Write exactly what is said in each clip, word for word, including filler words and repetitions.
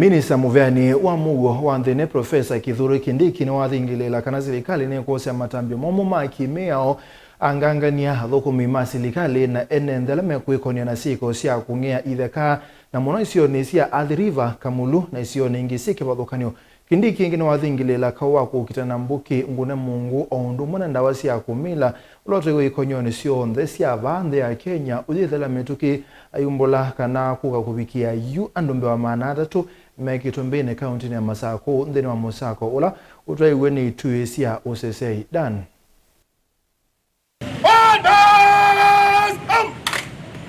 Minista mũveanĩ wa mũuo wa nthĩnĩ, Profesa Kithure Kindiki, nĩwathingĩlĩĩla kana silikalĩ nĩkwosea matambya momũ ma kĩ-mĩao angangany'a, athũkũmi ma silikalĩ, na ene nthĩ ala mekwĩkony'a na syĩko sya kũng'ea itheka, na mũno isionĩ sya Athi River, Kamulu, na isionĩ ingĩ syĩ kĩvathũkany'o. Kindiki ĩngĩ nĩwathingĩlĩĩla kaũ wa kũkita na mbũkĩ ngune mũngũ o ũndũ ũmwe na ndawa sya kũmila, ũla ũtwaiwe ikonyonĩ syonthe sya vaa nthĩ ya Kenya, ũyĩthela mĩtũkĩ ayumbũla kana kũka kũvikĩa yu andũ mbee wa maana atatũ mekĩtwe mbĩnĩ kaũntĩnĩ ya Masakũ nthĩnĩ wa mũsako ũla ũtwaiwe nĩ ituĩ sya ũsesei. Dan.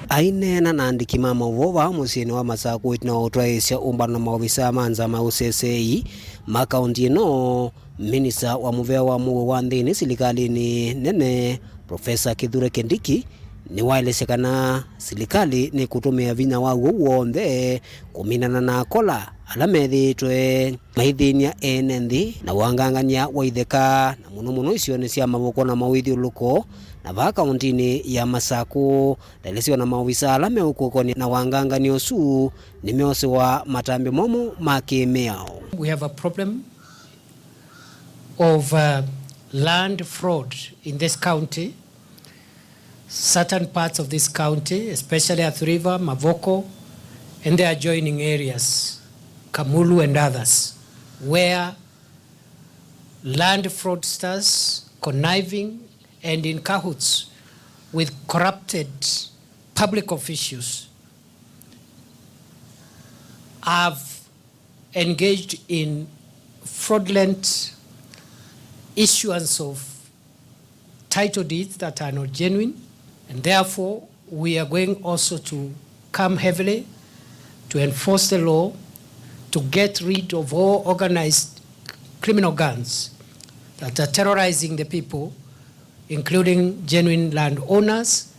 Aineena na andĩki ma maũvoo vaa mũsyĩnĩ wa Masakũ ĩtina wa ũtwaĩĩsya ũmbano na maovisaa ma nzama ya ũsesei ma kaũntĩ ĩno, minista wa mũvea wa mũuo wa nthĩnĩ silikalĩnĩ nene, Profesa Kithure Kindiki, nĩwaelesya kana silikalĩ nĩkũtũmĩa vinya waw'o w'onthe kũminana na akola ala methĩĩtwe maithĩny'a ene nthĩ na wangangany'a wa itheka, na mũno mũno isionĩ sya Mavoko na mawĩthyũlũlũko, na vaa kaũntĩnĩ ya Masakũ. Ndaelesya ona maovisa ala meũkũkonĩa na wangangany'a ũsu nĩmeosewa matambya momũ ma kĩ-mĩao. We have a problem of, uh, land fraud in this county. Certain parts of this county, especially Athi River, Mavoko, and the adjoining areas, Kamulu and others, where land fraudsters conniving and in cahoots with corrupted public officials have engaged in fraudulent issuance of title deeds that are not genuine, and therefore we are going also to come heavily to enforce the law to get rid of all organized criminal gangs that are terrorizing the people, including genuine landowners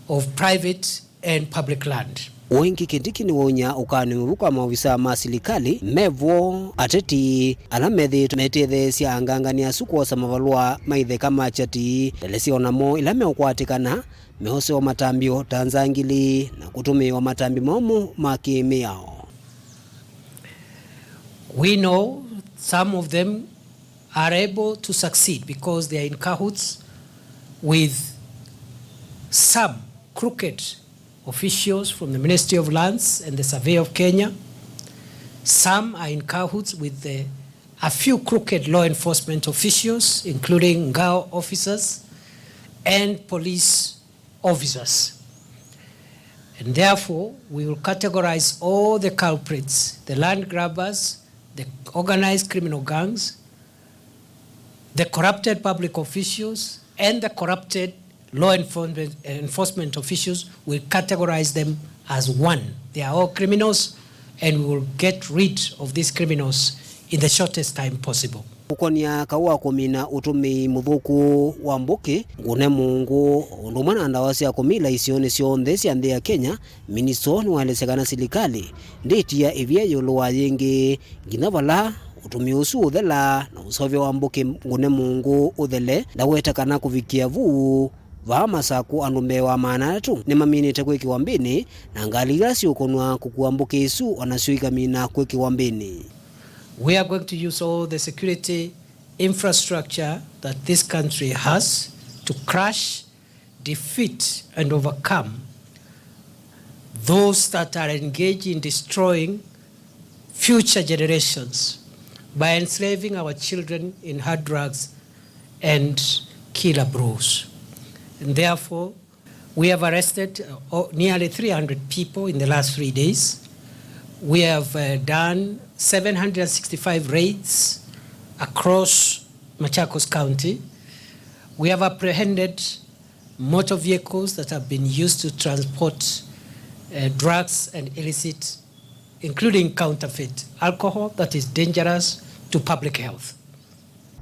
of private and public land. O ĩngĩ, Kindiki nĩwaũnya ũkany'o mũvũ kwa maovisaa ma silikalĩ, me vo ateti ala methĩĩtwe metetheesya angangany'a asu kwosa mavalũa ma itheka ma kyati. Ndaelesya o namo ĩla meũkwatĩkana, meosewa matambyo ta nzangili na kũtũmĩĩwa matambya momũ ma kĩ-mĩao. We know some of them are able to succeed because they are in cahoots with some crooked officials from the Ministry of Lands and the Survey of Kenya. Some are in cahoots with the, a few crooked law enforcement officials, including Ngao officers and police officers. And therefore, we will categorize all the culprits, the land grabbers, the organized criminal gangs, the corrupted public officials, and the corrupted law enforcement, enforcement officials, will categorize them as one. They are all criminals, and we will get rid of these criminals in the shortest time possible. Kũkonĩa kaũ wa kũmina ũtũmĩi mũthũku wa mbũkĩ, ngune mũngũ, o ũndũ ũmwe na ndawa sya kũmila isionĩ syonthe sya nthĩ ya Kenya, minista nĩwaelesya kana silikalĩ ndĩtia ĩvia ĩũlũ wa yĩngĩ, nginya vala ũtũmĩi ũsu ũthela na ũseũvya wa mbũkĩ ngune mũngũ ũthele. Ndaweta kana kũvikĩa vu, vaa Masakũ andũ mbee wa maana atatũ nĩmaminĩte kwĩkĩwa mbĩnĩ, na ngalĩ ila syĩũkonw'a kũkua mbũkĩ isu o nasyo ikamina kwĩkĩwa mbĩnĩ. We are going to use all the security infrastructure that this country has to crush, defeat, and overcome those that are engaged in destroying future generations by enslaving our children in hard drugs and killer brews. And therefore, we have arrested, uh, o-, nearly three hundred people in the last three days. We have, uh, done seven hundred sixty-five raids across Machakos County. We have apprehended motor vehicles that have been used to transport, uh, drugs and illicit, including counterfeit alcohol that is dangerous to public health.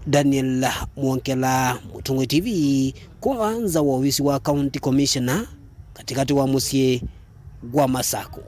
Daniel Mwongela, Mũtongoi T V, kwa nza wa ovisi wa County Commissioner, katĩkatĩ wa mũsyĩ wa Masakũ.